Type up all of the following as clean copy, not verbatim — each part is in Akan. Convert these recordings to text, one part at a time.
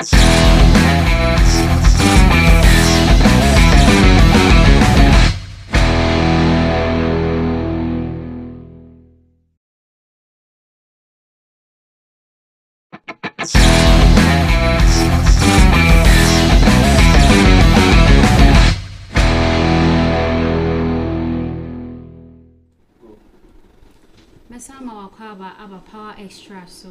Mɛsan ma w'akwaaba aba Power Extra so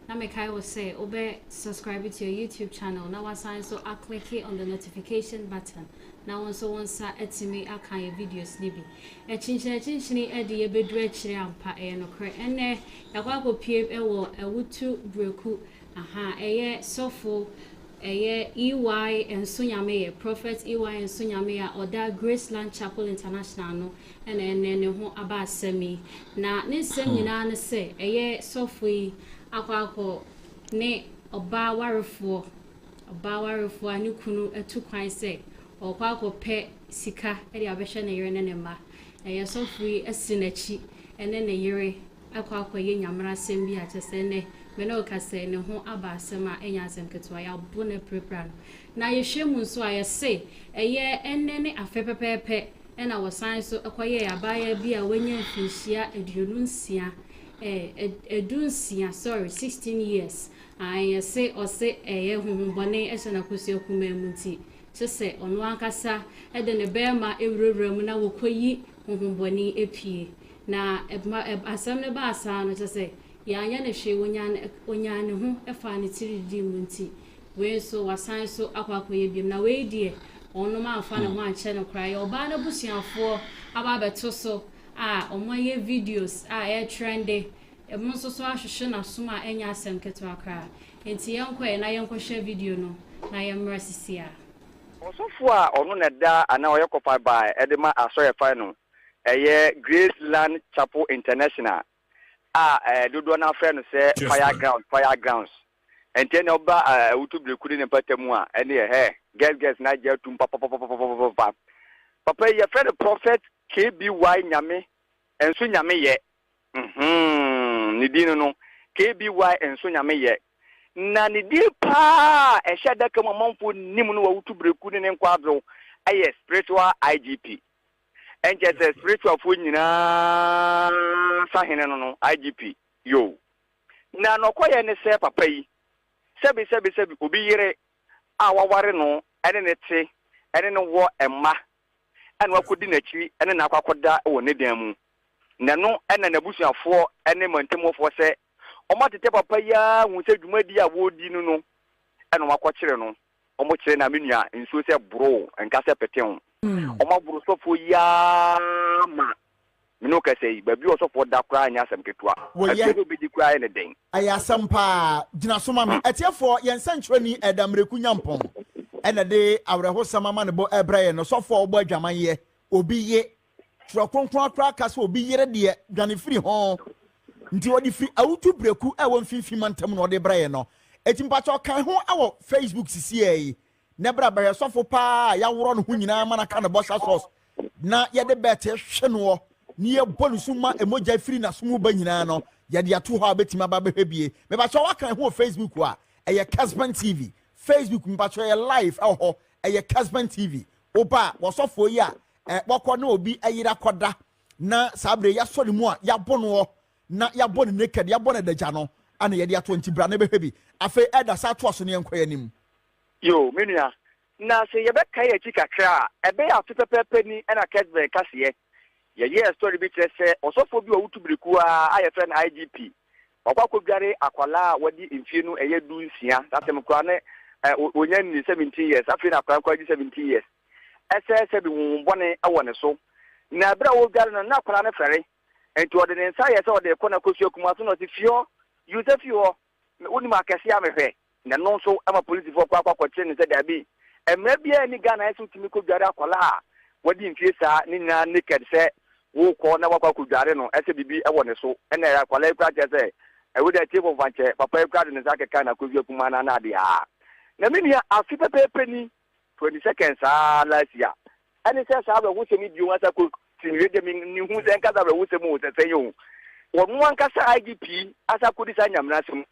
na mekae wo sɛ wobɛ subscribe to your YouTube channel na wasan nso aclicke on the notification button na wo nso wo nsa atumi aka yɛ videos no bi. Akyinkyini akyinkyini de yɛbɛduru akyire ampa ɛyɛ nokorɛ. Ɛnnɛ yɛakɔ akɔpue wɔ Awutu Breku aha ɛyɛ sɔfo ɛyɛ EY Nso Nyameyɛ, Prophet EY Nso Nyameyɛ a ɔda Graceland Chapel International no na ɛnnɛ ne ho aba asɛm yi. Na ne nsɛm nyinaa ne sɛ ɛyɛ sɔfo yi akɔ akɔ ne ɔbaa warefoɔ, ɔbaa warefoɔ a ne kunu atu kwan sɛ ɔrekɔ akɔpɛ sika de abɛhwɛ ne yere ne ne mma. Ɛyɛ sɔfo yi asi n'akyi ne ne yere akɔ akɔyɛ nyamera asɛm bi a kyerɛ sɛ ɛnnɛ me ne wo kasa yi ne ho aba asɛm a ɛnyɛ asɛm ketewa, yɛabo no apirapira no. Na yɛhwɛ mu nso a yɛse ɛyɛ ɛnnɛ ne afe pɛpɛɛpɛ na wɔsan nso kɔyɛɛ abaayewa bi a wanya mfinhyia 26, eh, 16, sorry, 16 years. Ae, yɛse ɔse ɛyɛ honhommɔne hyɛ n'akosua kumaa mu nti, kye sɛ ɔno ankasa de ne bɛrima wurawura mu na wɔkɔyi honhommɔne pue. Na ɛma, asɛm no baa saa no, kyerɛ sɛ yɛanyɛ no hwee, ɔnyaa, ɔnyaa ne ho faa ne tiri didii mu nti, wei nso wasan nso akɔ akɔyɛ biom. Na wei deɛ, ɔnom amfa ne ho ankyɛ no koraa. Ɛyɛ ɔbaa no abusuafoɔ aba abɛto so a wɔayɛ videos a ɛretrɛnde, ɛmo nso so ahwehwe n'asom a ɛnyɛ asɛm ketewa koraa. Enti yɛnkɔ ɛ na yɛnkɔhwɛ video no na yɛmmra sisi a. Ɔsɔfo a ɔno na ɛda anaa ɔyɛ kɔfa bae de ma asɔrefa no ɛyɛ Grace Land Chapel International a dodoɔ no ara frɛ no sɛ Fire Ground, Fire Grounds. Ɛnti ɛnna woba Awutu Breku ne ne mpata mu a, ɛnneɛ hɛ, girls girls no agye atum papapapapapapa. Papa yi yɛfrɛ no Prophet KBY Nyame Nso Nyame Yɛ. Mm-hmm, ne din no no, KBY Nso Nyame Yɛ. Na ne din paa a ɛhyɛ adaka mu amanfoɔ nim no wɔ Awutu Breku ne ne nkwaadoo yɛ Spiritual IGP. Ɛnkyɛ sɛ spiritualfoɔ nyinaa sahene no no, IGP, yoo. Na nɔkɔyɛ ne sɛ papa yi, sɛbi sɛbi sɛbi obi yere a waware no ɛne ne te, ɛne no wɔ mma, ɛna wakɔdi n'akyi ɛne no akɔ akɔda wɔ ne dan mu. Na ɛno ɛna n'abusuafoɔ ɛne mantamufoɔ sɛ wɔatete papa yi ara hu sɛ dwumadi a wɔredi no no ɛna wɔakɔkyere no. Ɔmo kyerɛ na me nua nsuo sɛ boroo nka sɛ petew. Ɔmo aboro sɔfoɔ yi ara ma me ne wo kasa yi baabi a ɔsɔfoɔ da koraa nyɛ asɛm ketewa. Woyɛ. Aduane a obedi koraa yɛ ne den. Ɛyɛ asɛm paa. Gyina so ma me. Atiefoɔ, yɛn sɛnkyerɛni Ɛda Miraku Nyampɔn na ɛde awerɛhosɛm amanebɔ rebrɛ yɛn no. Sɔfoɔ a ɔbɔ adwaman yɛ obi ye. Twerɛ Kronkron koraa ka sɛ obi yere deɛ, dwane firi ho. Nti ɔde firi Awutu Breku a ɛwɔ Mfimfini Mantam na ɔde brɛ yɛn no. Eti mpakyɛw kan ho wɔ Facebook sisiɛ yi na bra bɛhwɛ sɔfo paa a yɛaworɔ ne ho nyinaa ma no aka ne boxer shorts na yɛde bɛɛte hwe noɔ na yɛbɔ ne su ma mogya firi n'aso mu ba nyinaa no yɛde ato hɔ a wobɛtumi aba bɛhwɛ bie. Mepakyɛw wakan ho wɔ Facebook a ɛyɛ Kesben TV. Facebook mepakyɛw ɛyɛ live ɛwɔ hɔ ɛyɛ Kesben TV. Woba a wɔsɔfoɔ yi a wɔkɔ ne obi yere akɔda na saa berɛ yɛasɔ ne mu a yɛabɔ noɔ na yɛabɔ no naked, yɛabɔ no adagya no ana yɛde ato nti bra na bɛhwɛ bi. Afei Elder saa toa so na yɛnkɔ yɛn anim. Yoo, me nua, na sɛ yɛbɛkae akyi kakra a, ɛbɛyɛ afe pɛpɛɛpɛ ni na Kesben ka seɛ, Yɛyɛɛ story bi kyerɛ sɛ ɔsɔfoɔ bi a ɔwotu birikuo ara a yɛfrɛ no IGP, wakɔ akɔdware akwadaa a wadi mfie no ɛyɛ 16, saa asɛm koraa ne ɔnya nni 17 years, afei na akwadaa no koraa di 17 years, ɛsɛ sɛ bi honhom bɔne wɔ ne so. Na berɛ a ɔredware no, na akwadaa no fɛre, Enti ɔde ne nsa yɛɛ sɛ ɔde rekɔ n'akosua kumaa so na ɔse, Fi hɔ! Yiw sɛ fi hɔ! Me, wonim akɛseɛ a mehwɛ. Na ɛno nso ma polisifoɔ kɔ akɔ akɔkyere no sɛ daabi, mmara biara nni Ghana ɛsɛ wotumi kɔdware akwadaa a wadi mfie saa ne nyinaa naked sɛ wokɔ na wakɔ akɔdware no ɛsɛ biribi wɔ ne so. Ɛna akwadaa yi koraa kyerɛ sɛ ɛwo dɛ tie fɔmfa nkyɛ papa yi koraa de ne nsa akeka n'akosua kumaa no ana adeɛ a. Na me nua afe pɛpɛɛpɛ ni 22nd saa last year ɛne sɛ saa awerɛhosɛm yi bio ansa kɔ si nwie deɛ mehu sɛ nkasa awerɛhosɛm o sɛ sɛn o wɔno ankasa IGP asa kɔdi saa nyamena asɛm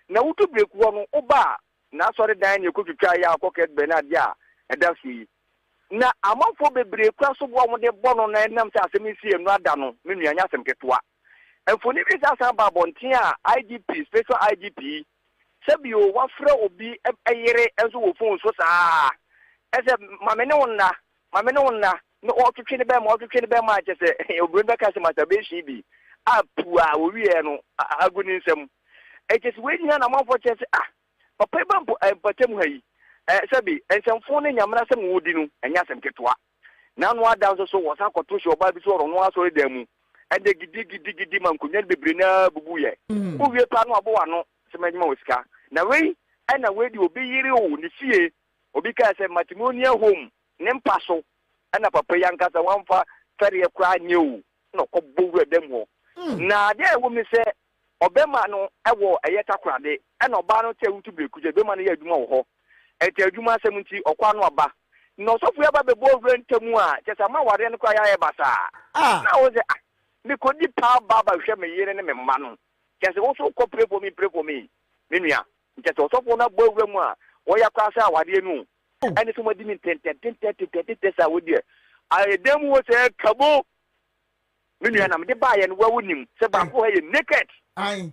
na wotu breku hɔ no woba a n'asɔredan na ɛkɔtwitwaa yɛ a ɔkɔ Ketbɛ ne adeɛ a ɛda so yi. Na amanfoɔ bebree kura soboɔ a wɔde bɔ no na ɛnam sɛ asɛm yi sii nnora da no, me nua, ɛnyɛ asɛm ketewa. Mfoni bi san san baa abɔnten a IGP, Special IGP yi, sɛbio wafrɛ obi yere nso wɔ phone so saa ara sɛ ma me ne wo nna, ma me ne wo nna, na ɔtwetwe ne bɛrima, ɔtwetwe ne bɛrima a kyerɛ sɛ oburoni bɛka sɛ masturbation bi a puu a wɔwieɛ no agu ne nsam. Ɛkyɛ sɛ wei nyinaa na amanfoɔ kyerɛ sɛ ah, papa yi ba mpo mpɔtam ha yi, sɛbi nsɛmfo ne nyamenasɛm a wɔdi no ɛnyɛ asɛm ketewa. N'ano ada nso so, wɔsan kɔto hyɛ ɔbaa bi so wɔ ɔno asɔredan mu. Ɛnde gidigidigidi ma nkonnwa no bebree no ara bubuiɛ. Wowie paa no abɔ w'ano sɛ mɛma wo sika. Na wei ɛna wei deɛ obi yere o, ne fie. Obi kae sɛ matrimonial home, ne mpa so ɛna papa yi ankasa wamfa fɛreɛ koraa anyɛ o, ɛna ɔkɔbɔ wura dam hɔ. Na adeɛ a ɛwɔ mu ne sɛ Ɔbɛma no wɔ ɛyɛ takorade ɛna ɔbaa no te awutu breku gye bɛma no yɛ adwuma wɔ hɔ ɛnti adwuma asɛm nti ɔkɔ ano aba na ɔsɔfo yi aba bɛbɔ owura ntamu a kyɛ sɛ ama awareɛ no koraa yɛ ayɛ basaa na wo sɛ ah me kɔ di paa ba ba hwɛ me yere ne me mma no kyɛ sɛ wo so kɔ pray for me pray for me me nua nkyɛ sɛ ɔsɔfo no abɔ awura mu a wɔyɛ koraa sɛ awareɛ no ɛne sɛ wɔadi ne ntɛntɛntɛntɛntɛntɛ saa wo deɛ ayɛ dan mu hɔ sɛ kabo. Me nua na mede baayɛ no wa wo nim sɛ baako ha yɛ naked. Ayi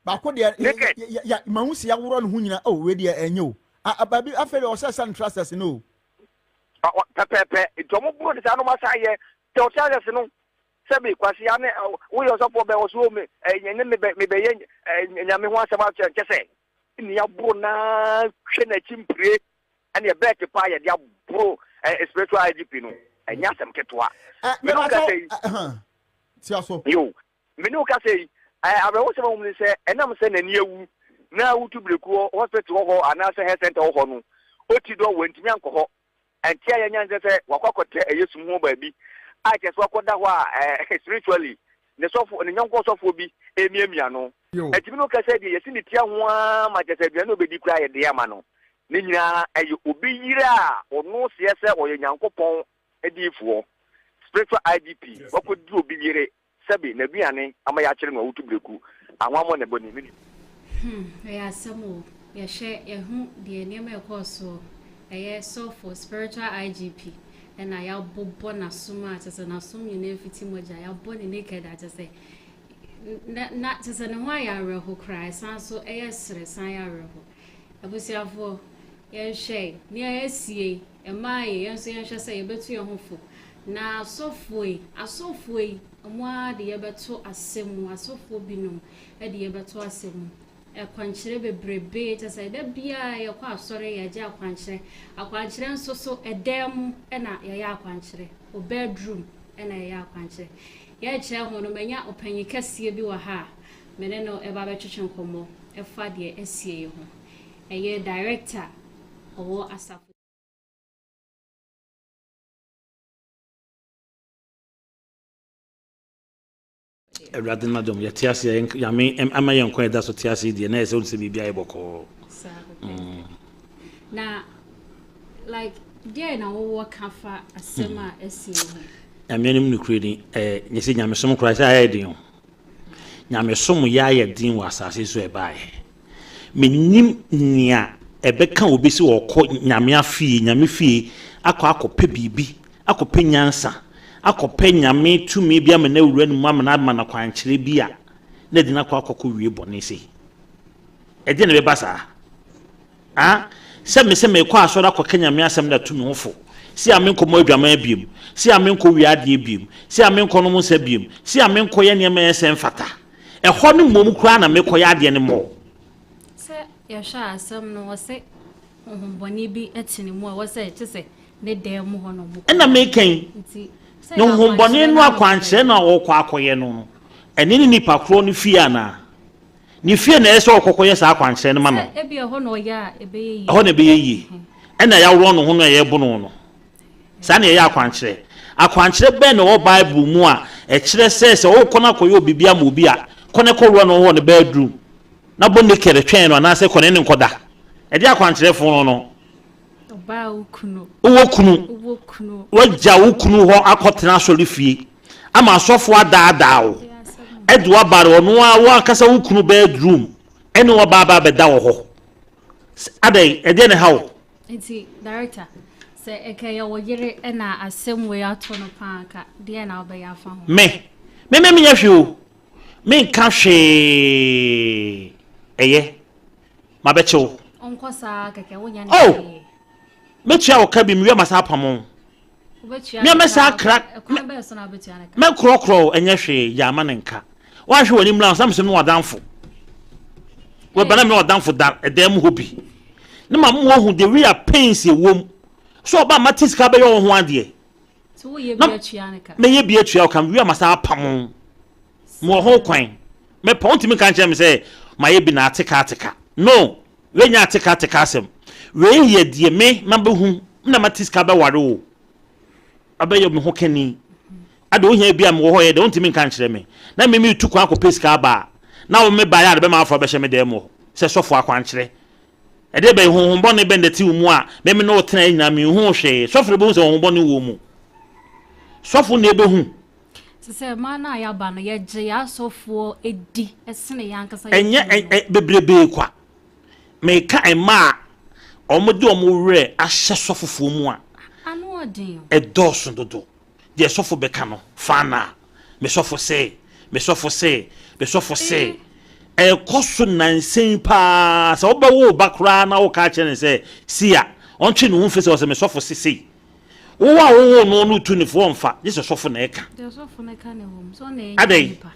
baako deɛ naked. Ya ya ma ho si aworɔ ne ho nyina oh wei deɛ ɛnyɛ o a baabi afei deɛ ɔsɛ sɛ ne trousers no o. Pɛpɛɛpɛ nti ɔmo boro ne saa na ɔmo asan yɛ tɛ trousers no sɛbi kwasi ane woyɛ ɔsɔfoɔ bɛn ɔso me ɛnyɛ me bɛ me bɛyɛ nyame ho asɛm akyerɛ nkyɛ sɛ ne aboro naa hwɛ n'akyi mpire. Ɛneɛ bɛɛte paa yɛde aboro eh, spiritual IGP no, ɛnyɛ asɛm ketewa. Me ne wo kasa yi, yo, me ne wo kasa yi, awerɛhosɛm a wɔm ne sɛ, ɛnam sɛ n'ani awu na wotu birekuo hospital wɔ hɔ anaasɛ health center wɔ hɔ no, ɔti dɔ wantumi ankɔ hɔ. Ɛnte a yɛanya nsɛ sɛ wakɔ akɔtɛ ɛyɛ sum ho baabi a kyerɛ sɛ wakɔda hɔ a eh, spiritually ne sɔfo ne nyɔnko ɔsɔfoɔ bi remiamia no. Ɛtumi no kasa deɛ yɛsi ne tia ho ara ma kyerɛ sɛ aduane a ɔbɛdi koraa yɛ den ama no. Ne nyinaa ɛyɛ obi yere a ɔno seɛ sɛ ɔyɛ Nyankopɔn adiyifoɔ, spiritual IGP, wakɔdi obi yere sɛbe n'aduane ama yɛakyere no awutu breku, ahwammɔ na ɛbɔ ne mene. Hmm, ɛyɛ asɛm o. Yɛhwɛ, yɛhu deɛ nneɛma ɛkɔɔ soɔ. Ɛyɛ sɔfo, spiritual IGP, ɛna yɛabobɔ n'asom a kyerɛ sɛ n'asom nyinaa fiti mogya. Yɛabɔ ne naked a kyerɛ sɛ na na kyerɛ sɛ ne ho ayɛ awerɛho koraa. Ɛsan so ɛyɛ sere san yɛ awerɛho. Abusuafoɔ, yɛnhwɛ nea asie yi, mmaa yi, yɛn nso yɛnhwɛ sɛ yɛbɛtu yɛn ho fo. Na asɔfoɔ yi, asɔfoɔ yi, wɔn ara de yɛbɛto asɛm mu, asɔfoɔ binom de yɛbɛto asɛm mu. Akwankyerɛ bebrebe, kyerɛ sɛ da biara yɛkɔ asɔre yɛgye akwankyerɛ. Akwankyerɛ nso so, ɛdan mu na yɛyɛ akwankyerɛ, wɔ bedroom na yɛyɛ akwankyerɛ. Yɛrekyerɛ ho no, manya ɔpanyin kɛseɛ bi wɔ ha a me ne no reba abɛtwetwe nkɔmmɔ ɛfa deɛ asie yi ho. Ɛyɛ director ɔwɔ asafo. Awurade n'adom yɛte ase a Nyame ama yɛn nkwa yɛda so te ase deɛ na ɛsɛ wohu sɛ biribi ayɛ bɔkɔɔ. Mm. Na like deɛ na wowɔ ka fa asɛm a asi ho? Nyame anim nokorɛ ni, eh, nyɛ sɛ nyamesom koraa sɛ ayɛ den o. Nyamesom yɛ ayɛ den wɔ asase so ɛbaeɛ. Mennim nea ɛbɛka obi sɛ ɔkɔ Nyame afie, Nyame fie akɔ akɔpɛ biribi, akɔpɛ nyansa, akɔpɛ Nyame tumi bi ama no awura ne mu ama no ama no akwankyerɛ bi a, na ɛde no akɔ akɔkɔ wie bɔne sei. Ɛdeɛn na ɛbɛba saa? Ah, sɛ me sɛ mekɔ asɔre akɔka Nyame asɛm de ato me ho fo, se a menkɔ mɔ adwaman biom, se a menkɔ wia adeɛ biom, se a menkɔ nom nsa biom, se a menkɔ yɛ nneɛma a ɛyɛ sɛ mfata. Ɛhɔ no mmom koraa na mekɔ yɛ adeɛ no more. Sɛ yɛhwɛ a asɛm no ɔse honhombɔne bi te ne mu a ɛwɔ sɛ kyesɛ ne dan mu hɔ na ɔmo kɔ. Ɛna meka yi, Nti sɛ ne yɛ honhombɔne akwankyerɛ no no na akwankyerɛ no a ɔkɔ akɔyɛ no no, ɛne ne nipa korɔ no fie anaa? Ne fie na ɛyɛ sɛ ɔkɔkɔyɛ saa akwankyerɛ no ma no. Sɛ ebia ɛhɔ na ɔyɛ a ɛbɛyɛ yie. Ɛhɔ na ɛbɛyɛ yie. Ɛna yɛaworɔ ne ho no a yɛrebo no no. Saa na yɛyɛ akwankyerɛ. Akwankyerɛ bɛn na ɛwɔ Bible mu a ɛkyerɛ sɛ sɛ wokɔ na akɔyɛ biribi ama obi a, kɔ na kɔworɔ ne ho wɔ ne bedroom na bɔ naked twɛn no anaasɛ kɔ ne ne nkɔda? Ɛdeɛ akwankyerɛ fo no no. Ɔbaa wo kunu. Wowɔ kunu. Wowɔ kunu. Wagya wo kunu hɔ akɔtena asɔrefie ama asɔfo adaadaa wo de wo aba ɔno ara wo ankasa wo kunu bedroom ɛne wo aba aba abɛda wɔ hɔ. Adɛn, ɛdeɛ na ɛha wo? Nti director, sɛ ɛkɛyɛ wo yere na asɛm wei ato no paa nka deɛ na wobɛyɛ afa ho? Me, me me menyɛ hwee o. Menka hwee. Ɛyɛ, mabɛkye wo. Ɔnkɔ saa kɛkɛ, wonyɛ ne Oh! hwee. Mɛtua wo ka bi, mewie a masan apamo wo. Wobɛtua Me a ne mɛsan ka, akra, ɛkwan bɛn so na wobɛtua ne ka? Mɛkorɔkorɔ wo, ɛnyɛ hwee, gyaa ma ne nka. Woanhwɛ w'anim na sɛ mesɛ me w'adamfo. Wɔba na me w'adamfo da ɛdan mu hɔ bi. Ne ma mo wɔhu the real pains ɛwɔ mu. So ɔba mate sika bɛyɛ wo ho adeɛ. So woyɛ bi atua ne ka? Mɛyɛ bi atua wo ka, mewie a masan apamo wo. Mewɔ ho kwan. Mɛpa, wontumi nka nkyerɛ me sɛ mayɛ bi na ateka ateka. No, wei nyɛ ateka ateka asɛm. Wei yɛ deɛ me mabɛhu na mate sika bɛware wo. Abɛyɛ me ho kani. Ade ohia bi a mewɔ hɔ yɛ deɛ wontumi nka nkyerɛ me. Na me metu kwan akɔpɛ sika aba a, na wo me baeɛ a de bɛma afɔ abɛhyɛ me dan mu hɔ sɛ sɔfo akwankyerɛ. Ɛdeɛ bɛn, honhom bɔne bɛn na ɛte wo mu a me me ne wo tenaeɛ nyinaa menhuu hwee. Sɔfo na ɛbɛhu sɛ honhom bɔne wɔ wo mu. Sɔfo na ɛbɛhu. Te sɛ mmaa no a yɛaba no, yɛgye yɛn asɔfoɔ di sene yɛn ankasa yɛn Ɛnyɛ kununom. ɛ bebrebee kwa. Meka mmaa a wɔde wɔn werɛ ahyɛ sɔfofoɔ mu a, Ano ɔden o. ɛdɔɔso dodo. Deɛ sɔfo bɛka no, fa na. Me sɔfo se, me sɔfo se, me sɔfo se. Ɛrekɔ so nnansa yi paa. Sɛ wobɛwo wo ba koraa na woka akyerɛ no sɛ si a, ɔntwe ne ho mfiri sɛ ɔsɛ me sɔfo se sei. Wo a wowoo no no tu no fo ɔmfa, gye sɛ sɔfo na ɛka. Deɛ sɔfo no ka na ɛwɔ mu, sɛ ɔna ɛnyɛ Adɛn? nipa.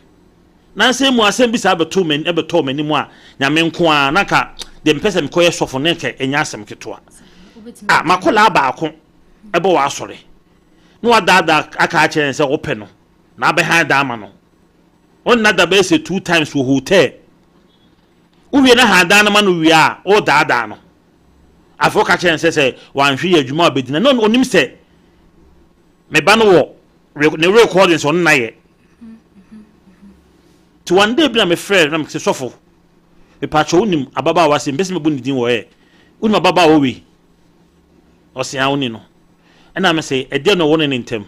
Nansa yi mu asɛm bi saa bɛtoo m'ani ɛbɛtɔɔ m'anim a Nyame nko ara na nka deɛ mepɛ sɛ mekɔyɛ sɔfo no nka ɛnyɛ asɛm ketewa. Wobɛtumi Ah, aka. m'akwadaa baako ɛbɔ w'asɔre na wadaadaa aka akyerɛ no sɛ wopɛ no na abɛhan da ama no. Ɔnna da bɛyɛ sɛ two times wɔ hotel. Wowie na han dan no ma no wie a, wodaadaa no. Afei woka kyerɛ no sɛ sɛ wanhwɛ yɛ adwuma a ɔbɛdi no na ɔnim sɛ me ba no wɔ ne recordings ɔno na yɛ. Nti one day bi na mefrɛ na mese sɔfo mepaakyɛ wonim ababaawa sɛ mpɛ sɛ mebɔ ne din wɔ ɛ wonim ababaawa wei ɔse a woni no ɛna mese ɛdeɛ na ɔwɔ ne ne ntam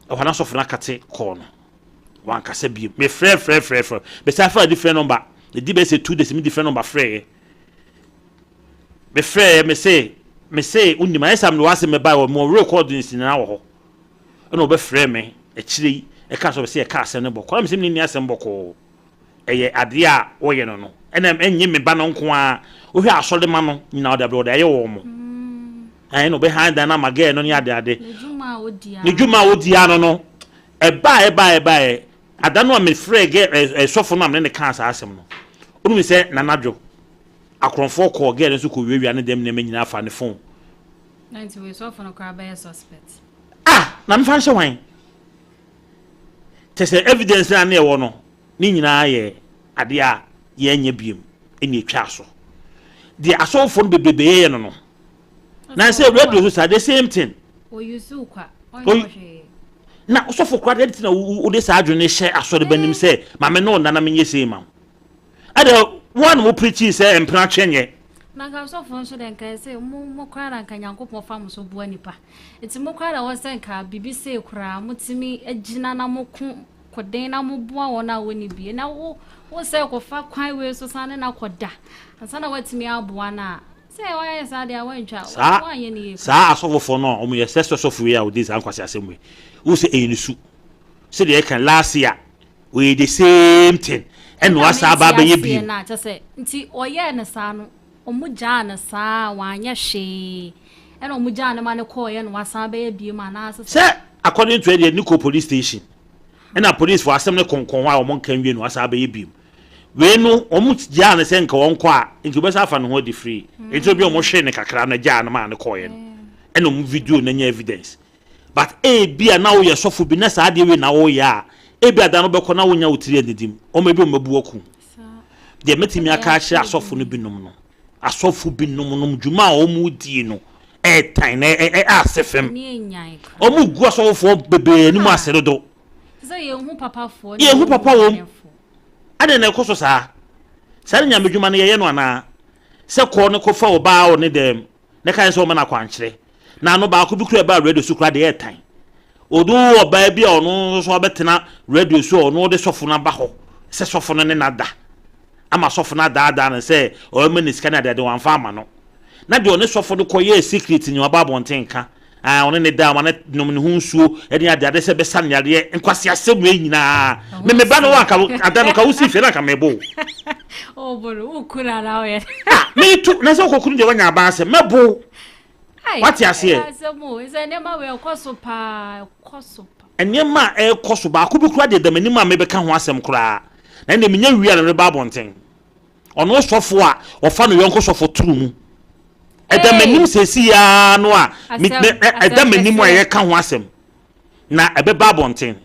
ɛhɔ na sɔfo no akate kɔɔ no wankasa bio mefrɛ frɛ frɛ frɛ bɛsɛ afa different number ɛdi bɛyɛ sɛ 2 days me different number frɛɛ mefrɛɛ mese mese wonim ayɛ sɛ mede w'asɛm mɛbae wɔ mewɔ recordings nyinaa wɔ hɔ ɛna ɔbɛfrɛ me akyire yi ɛka sɛ ɔbɛsɛ yɛka asɛm no bɔkɔɔ na mesɛ menni asɛm bɔkɔɔ ɛyɛ adeɛ a wɔyɛ no no ɛna ɛnyɛ me ba no nko ara wohwɛ asɔre ma no nyinaa ɔde abrɛ ɔde ayɛ wɔn mo ɛna ɔbɛhan dan no ama gɛɛ no ne ade ade Ne dwuma a ɔdi ne dwuma a ɔdi ano no ɛbaeɛ ɛbaeɛ ɛbaeɛ ada no a mefrɛ gɛ ɛ sɔfo no a mene ne kaa saa asɛm no wonim sɛ nanadwo akorɔmfoɔ kɔɔ gɛɛ no nso kɔ wiawia ne dɛm nneɛma nyinaa fa ne phone Na nti wei sɔfo no koraa bɛyɛ suspect. Ah, na mefa nhyɛ hwan? Kyɛ sɛ evidence na ne ɛwɔ no ne nyinaa yɛ adeɛ a yɛnyɛ biem ɛne ɛtwa so. Deɛ asɔfoɔ no bebrebe yɛyɛ no no. Na sɛ radio so saa the same thing. Oyusu kwa. Ɔnyɛ hwee. Na ɔsɔfo koraa deɛ ti na wode saa adwene hyɛ asɔre ba nim sɛ maame ne ɔnana menyɛ sei ma wo. Ɛdeɛ wɔn na mo preaching sɛ mpena twɛ nyɛ. Na nka asɔfoɔ nso deɛ nka ɛsɛ mo mo koraa na nka Nyankopɔn fa mo so boa nipa. Nti mo koraa na ɛwɔ sɛ nka biribi sei koraa motumi gyina na mo ko koden na mo boa wɔn a wɔnni bi. Na wo wo sɛ kɔfa kwan wei so san ne na kɔda ansa na woatumi aboa no a sɛ woayɛ saa deɛ a woantwa Saa woanyɛ ne yie koraa. saa asɔfofoɔ no a wɔyɛ sɛ sɔsɔfo yi a ɔdi saa nkwasi asɛm wei wohu sɛ ɛyɛ ne su sɛdeɛ ɛka last year ɔyɛ the same thing ɛna Ɛna wasa aba mente abɛyɛ aseɛ bio no a kyɛ sɛ nti ɔyɛɛ no saa no ɔmo gyaa no saa wanyɛ hwee ɛna ɔmo gyaa no ma no kɔɔeɛ na wasan bɛyɛ bio mu anaasɛ sɛ sɛ according to ɛdeɛ ne kɔ police station ɛna police fo asɛm ne kɔnkɔn hɔ a wɔn nka nwie no wasa abɛyɛ bio wei no wɔn gyaa no sɛ nka wɔn kɔ a nka wɔbɛsa afa ne ho adi free nti obi a wɔn hwee ne kakra no gyaa no maa no kɔɔeɛ no ɛna wɔn video no anya evidence but ebi a na woyɛ sɔfo bi na saa adeɛ wei na woyɛ a ebi a da no bɛkɔ na wonya wo tiri anidim wɔn ebi wɔn bɛbu aku deɛ mɛtumi aka akyerɛ asɔfo no binom no asɔfo binom nom dwuma a wɔn die no ɛɛtan na ɛ ɛ ase fam wɔn gu asɔfofoɔ bebree anim ase dodo yɛhu papafoɔ yɛhu papa wɔm adɛn na ɛkɔ so saa saa ne nyame dwuma no yɛyɛ no anaa sɛ kɔɔ no kɔfa ɔbaa wɔ ne dɛm na ka sɛ ɔma no akwankyerɛ na ano baako bi kura ɛbaa radio so kura deɛ ɛtan ɔdo ɔbaa bi a ɔno nso abɛtena radio so a ɔno ɔde sɔfo no aba hɔ sɛ sɔfo no ne nada. Ama sɔfo no adaadaa no sɛ ɔbɛma no sika ne adeade, wamfa amma no. Na deɛ ɔne sɔfo no kɔyɛɛ secret no, waba abɔnten nka. Ah, ɔne ne da, ɔma no nom ne ho nsuo ne adeade sɛ ɛbɛsa no yareɛ. Nkwaseasɛm wei nyinaa. Me me ba no anka ada no ka wosi fie na anka mebo wo. Oh, bono, wo kunu anaa woyɛ? Ah, metu, na sɛ wokɔ kunu deɛ wanya aba asɛm, mɛbo wo. Wate aseɛ? Asɛm o, sɛ nneɛma wei ɛkɔ so paa, ɛkɔ so paa. Nneɛma a ɛrekɔ so, baako bi koraa deɛ da m'anim a mebɛka ho asɛm koraa, na ɛnna menya wie a na mebɛba abɔnten. Ɔno sɔfo a ɔfa no yɔnko sɔfo toro mu. Ɛda m'anim seesei ara no a, ɛda m'anim a yɛka ho asɛm, na ɛbɛba abɔnten.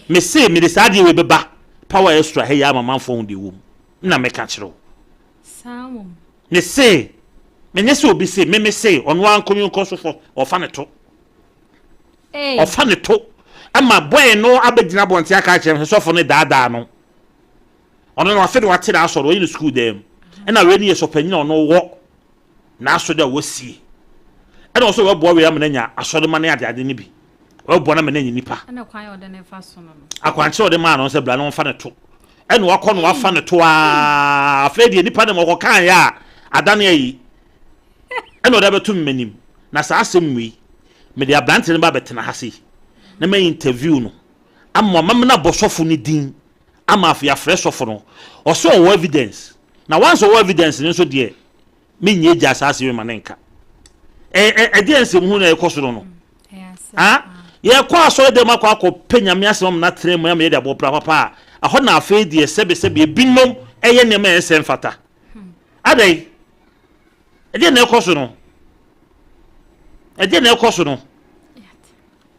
Mese mede saa adeɛ wei bɛba Power Extra ha yi ama manfoɔ ho deɛ ɛwɔ mu, na meka kyerɛ wo. Saa mmom. Mese, menyɛ sɛ obi se, me mese, ɔno ara nko yɔnko sɔfo ɔfa ne to. Ɔfa ne to ma bɔe no abɛgyina abɔnten aka akyerɛ no sɛ sɔfo no daadaa no. Ɔno no afe de wate n'asɔre, ɔyɛ no sukuu dan mu. Ɛna wei no yɛ sɔpanyin a ɔno wɔ n'asɔre a wasie. Ɛna ɔsɛ ɔbɛboa wei ama no anya asɔre ma ne adeade no bi. Ɔbɛboa no ama no anya nipa. Ɛna kwan a ɔde ne fa so no no. Akwankyerɛ a ɔde maa no sɛ bra na ɔmfa ne to. Ɛna wakɔ no wafa ne to aa. Afei deɛ nipa no ma ɔkɔkaa yɛ a adane ayi. Ɛna ɔde abɛto m'anim. Na saa asɛm wei Mede aberante no ba abɛtena ha sei na ma interview no ama wama no abɔ sɔfo no din ama afei afrɛ sɔfo no. Ɔsɛ ɔwɔ evidence. Na once ɔwɔ evidence no nso deɛ menyɛ gya saa asɛm yi ma ne nka. Ɛdeɛ nsɛm hu na ɛkɔ so no no. Ah, yɛkɔ asɔre dɛm akɔ akɔpɛ nyame asɛm ama no atena mu ama yɛde abɔ bra papa a, ɛhɔ na afei deɛ sɛbesɛbe ebinom ɛyɛ nneɛma a ɛnsɛ mfata. Adɛn? Ɛdeɛ na ɛkɔ so no. Ɛdeɛ na ɛkɔ so no.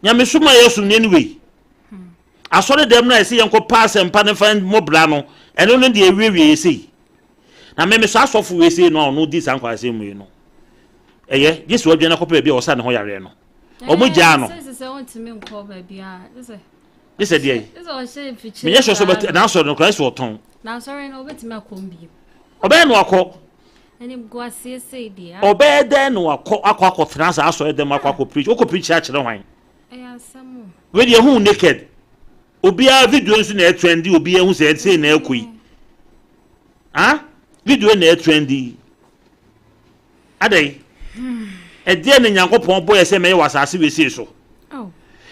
Nyamesom a yɛsom no anyway. Asɔre dɛm no a ɛsɛ yɛnkɔ pa asɛmpa no fa mmɔ bra no, ɛno no deɛ ɛwiewie yɛ sei. Na me mesɔ asɔfo wei sei no a ɔno di saa nkwasɛm wei no. Ɛyɛ, gye sɛ wadwane akɔpɛ baabi a ɔsa ne ho yareɛ no. Ɔmo gyaa no. Gye sɛ deɛ. Menyɛ sure sɛ ɔbɛte n'asɔre no koraa sɛ ɔtɔn. N'asɔre no ɔbɛtumi akɔ mu bio. Ɔbɛyɛ no akɔ. Animguaseɛ sei deɛ. Ɔbɛyɛ dɛn na wakɔ akɔ akɔtena saa asɔre dɛm akɔ akɔ preach? Wokɔ preach akyerɛ hwan? Ɛyɛ asɛm o. Wei deɛ hu naked. Obiara video nso na ɛtrendi obiara hu sɛ sei na ɛkɔ yi. Ah? Video na ɛtrendi. Adɛn? Ɛdeɛn na Nyankopɔn bɔ yɛ sɛ mɛyɛ wɔ asase wei sei so?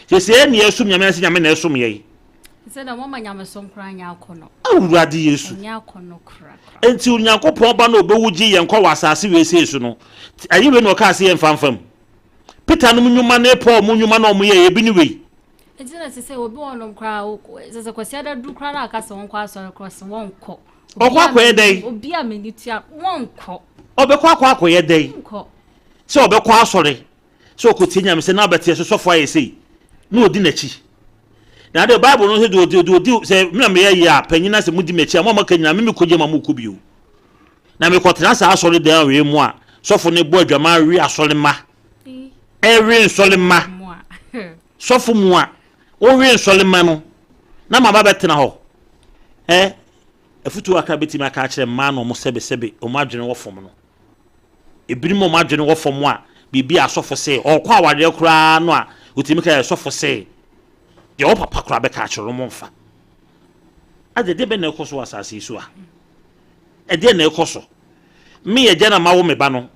Sɛsɛ ɛne ɛsom Nyame ase Nyame na ɛsom yɛn. Sɛ na wɔma nyamesom koraa nyɛ akɔnɔ. Awurade Yesu. Ɛnyɛ akɔnɔ korakora. Enti Onyankopɔn ba no ɔbɛwu gye yɛn nkwa wɔ asase wei sei so no, ɛyɛ wei na ɔkaa sɛ yɛmfa mfa mu. Peter nom nnwuma ne Paul mo nnwuma na wɔn yɛɛ ebi ne wei. Enti na sɛ sɛ obi wɔ nom koraa, sɛ sɛ Kwasiada duru koraa na aka sɛ wɔnkɔ asɔre koraa sɛ wɔnkɔ. Ɔkɔ akɔyɛ dɛn? Obi a m'ani tua wɔnkɔ. Ɔbɛkɔ akɔ akɔyɛ dɛn? Sɛ ɔbɛkɔ asɔre, sɛ ɔkɔtie Nyame sɛ na abɛteɛ so sɔfo ayɛ sei, na ɔdi n'akyi. Na adeɛ Bible no sɛ deɛ ɔdi ɔdi ɔdi sɛ me na meyɛ yie a panyin na sɛ modi m'akyi a mo a moaka nyinaa me mekɔ gye ma mokɔ bio. Na mekɔtena saa asɔre dan wei mu a sɔfo no bɔ adwaman we asɔre mma. Ɛwe nsɔre mma. Sɔfo mu a wowe nsɔre mma no na maba bɛtena hɔ. Ɛ afutuo kakra bɛtumi aka akyerɛ mmaa na wɔn sɛbesɛbe wɔn adwene wɔ fam no. Ebinom wɔn adwene wɔ fam a biribi a asɔfo se ɔkɔ awareɛ koraa no a wotumi ka yɛ sɔfo se deɛ wɔ papa koraa bɛka akyerɛ no momfa. Ade deɛ bɛn na ɛkɔ so wɔ asase yi so a? Ɛdeɛ na ɛkɔ so. Me agya na mawo me ba no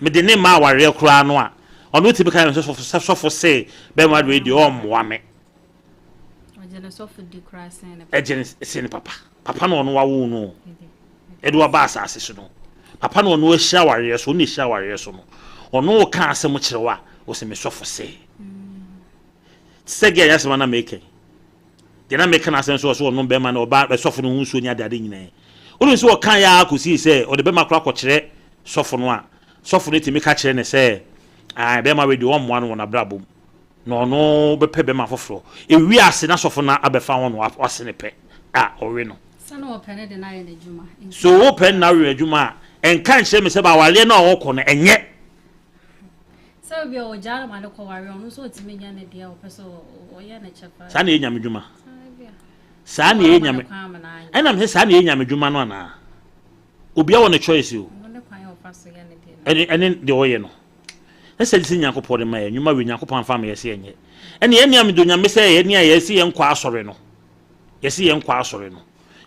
mede ne mma awareɛ koraa no a ɔno tumi ka yɛ sɛ sɔfo se bɛrima wei deɛ ɔmmoa me. Ɛgye ne sen ne papa. Papa na ɔno wawo no. Ɛde waba asase so no. Papa na ɔno ahyira awareɛ so, ɔno ahyira awareɛ so no. Ɔno ɔka asɛm kyerɛ wo a, ɔsɛ me sɔfo sɛ. Te sɛ gɛ asɛm na meka yi. Deɛ na meka no asɛm so ɔsɛ ɔno bɛrima no ɔba sɔfo no ho nsuo ne adeade nyinaa. Wonim sɛ ɔka yɛ ara kɔsii sɛ ɔde bɛrima koraa kɔkyerɛ sɔfo no a, sɔfo no tumi ka kyerɛ ne sɛ, bɛrima wei deɛ ɔmmoa no wɔ n'abrabɔ mu. Na ɔno bɛpɛ bɛma foforɔ. Ewie ase na sɔfo no abɛfa ho no wase ne pɛ a ɔwe no. Sɛ na ɔpɛ ne de no ayɛ n'adwuma. So wopɛ no na awe adwuma a, ɛnka nkyerɛ me sɛ ba awareɛ no a ɔkɔ no ɛnyɛ. Sɛ obi a ɔgyaa no ma no kɔware ɔno nso ɔtumi nya ne deɛ ɔpɛ sɛ ɔyɛ ne kyɛfa. Saa na ɛyɛ nyame dwuma. Saa na ɛyɛ nyame. Ɛnam sɛ saa na ɛyɛ nyame dwuma no anaa? Obiara wɔ ne choice o. Ɛne ɛne deɛ ɔyɛ no. Ɛsɛ sɛ Nyankopɔn de ma yɛ nnwuma wei Nyankopɔn amfa ama yɛ sɛ yɛnyɛ. Ɛne yɛn nea medɔ Nyame sɛ yɛn nea yɛse yɛn nkɔ asɔre no. Yɛse yɛn nkɔ asɔre no.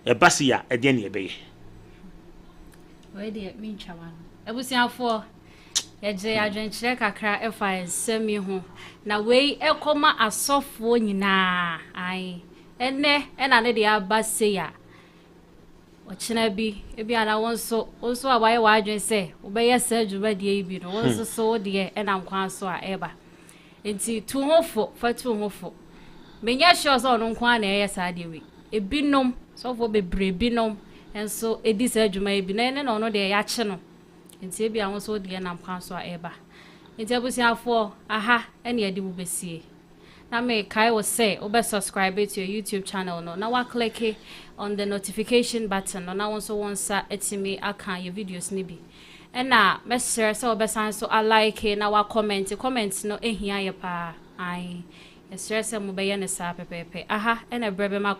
Ɛba se ya ɛdeɛn ne yɛbɛyɛ? Wei deɛ mentwa wa no. Abusuafoɔ, yɛgye adwenkyerɛ kakra ɛfa nsɛm yi ho, na wei ɛkɔma asɔfoɔ nyinaa. Ae, ɛnɛ ɛna ne deɛ aba sei a, ɔkyena bi ebi ana wo nso a wayɛ w'adwene sɛ wobɛyɛ saa dwumadie yi bi no, wo nso so wo deɛ ɛnam kwan so a ɛba. Nti tu ho fo, fa tu ho fo. Menyɛ sure sɛ ɔno nko ara na ɛyɛ saa deɛ wei. Ebinom, sɔfoɔ bebree binom nso edi saa adwuma yi bi, na ɛne na ɔno deɛ yɛakye no. Nti ebi a wo nso wo deɛ nam kwan so a ɛba. Nti abusuafoɔ, aha ɛne yɛde wo bɛsie, na mekae wo sɛ wobɛ subscribe to your YouTube channel no na click on the notification button no, na wo nso wo nsa atumi aka yɛ videos no bi. Ɛna mɛsrɛ sɛ wobɛsan so alike na comment. Comment no ehia yɛ paa. Ae, yɛsrɛ sɛ mobɛyɛ no saa pɛpɛɛpɛ. Aha ɛna berɛ bɛma.